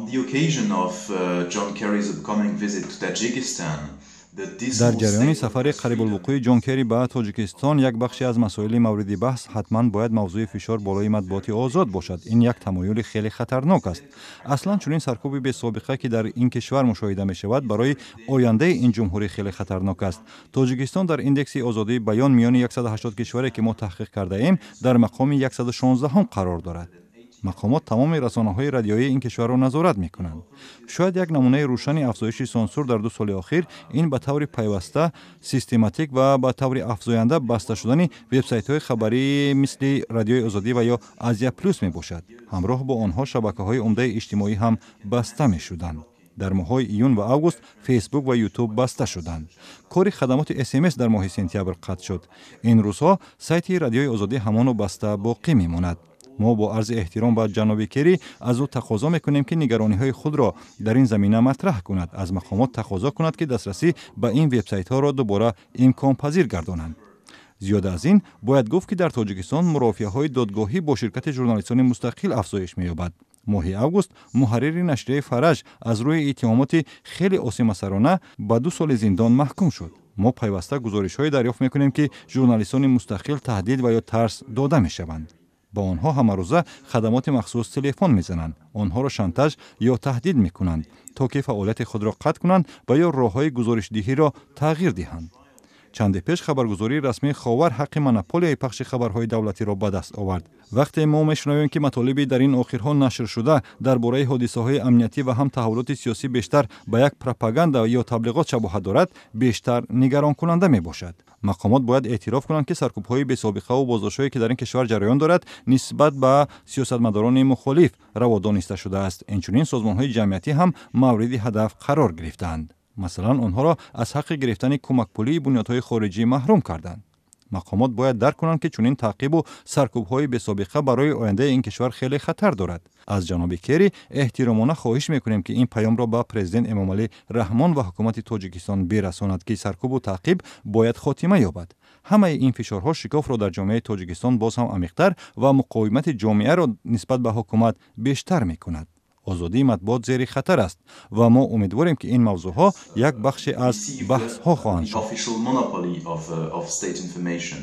On the occasion of John Kerry's upcoming visit to Tajikistan, Дар ҷараёни сафари қарибулвуқӯи Ҷон Керри ба Тоҷикистон як бахше аз масоили мавриди баҳс ҳатман бояд мавзӯи фишор болои матбуоти озод бошад. Ин як тамоюли хеле хатарнок аст. Аслан чунин саркӯби бесобиқа, ки дар ин кишвар мушоҳида мешавад, барои ояндаи ин ҷумҳурӣ хеле хатарнок аст. Тоҷикистон дар индекси озодии баён миёни 180 кишваре, ки мо таҳқиқ кардаем, дар мақоми 116-ум қарор дорад. Мақомот тамоми расонаҳои радиоии ин кишварро назорат мекунанд. Шояд як намунаи рӯшани афзоиши сансур дар 2 соли охир ин ба таври пайваста, систематик ва ба таври афзоянда баста шудани вебсайтҳои хабарии мисли Радиои Озодӣ ва ё Азия Плюс мебошад. Ҳамроҳ бо онҳо шабакаҳои умдаи иҷтимоӣ ҳам баста мешуданд. Дар моҳҳои июн ва август Фейсбук ва Ютуб баста шуданд. Кори хадамоти СМС дар моҳи сентябр қатъ шуд. Ин рӯзҳо сайти Радиои Озодӣ ҳамоно баста боқӣ мемонад. Мо бо арзи эҳтиром ба ҷаноби Керри аз ӯ тақозо мекунем, ки нигарониҳои худро дар ин замина матраҳ кунад, аз мақомот тақозо кунад, ки дастрасӣ ба ин вебсайтҳоро дубора имконпазир гардонанд. Зиёда аз ин, бояд гуфт, ки дар Тоҷикистон мурофиаҳои додгоҳӣ бо ширкати журналистони мустақил афзоиш меёбад. Моҳи август муҳаррири нашрияи Фараҷ аз рӯи иттиҳомоти хеле осимасарона ба 2 соли зиндон маҳкум шуд. Мо пайваста гузоришҳое дарёфт мекунем, ки журналистони мустақил таҳдид ва ё тарс дода мешаванд. Ба онҳо ҳамарӯза хадамоти махсус телефон мезананд, онҳоро шантаж ё таҳдид мекунанд, то ки фаъолияти худро қатъ кунанд ва ё роҳҳои гузоришдиҳиро тағйир диҳанд. Чанде пеш хабаргузории расмии Ховар ҳаққи монополияи пахши хабарҳои давлатиро ба даст овард. Вақте мо мешунавем, ки матолиби дар ин охирҳо нашршуда дар бораи ҳодисаҳои амниятӣ ва ҳам таҳаввулоти сиёсӣ бештар ба як пропаганда ё таблиғот шабоҳат дорад, бештар нигаронкунанда мебошад. Мақомот бояд эътироф кунанд, ки саркӯбҳои бесобиқаву боздоштҳое, ки дар ин кишвар ҷараён дорад, нисбат ба сиёсатмадорони мухолиф раво дониста шудааст. Инчунин созмонҳои ҷамъиятӣ ҳам мавриди ҳадаф қарор гирифтаанд. Масалан, онҳоро аз ҳаққи гирифтани кӯмакпулии бунёдҳои хориҷӣ маҳрум карданд. Мақомот бояд дарк кунанд, ки чунин таъқибу саркӯбҳои бесобиқа барои ояндаи ин кишвар хеле хатар дорад. Аз ҷаноби Керри эҳтиромона хоҳиш мекунем, ки ин паёмро ба президент Эмомалӣ Раҳмон ва ҳукумати Тоҷикистон бирасонад, ки саркӯбу таъқиб бояд хотима ёбад. Ҳамаи ин фишорҳо шикофро дар ҷомеаи Тоҷикистон боз ҳам амиқтар ва муқовимати ҷомеаро нисбат ба ҳукумат бештар мекунад. Озодии матбуот зери хатар аст ва мо умедворем, ки ин мавзӯъҳо як бахше аз баҳсҳо хоҳанд шуд. Of state information.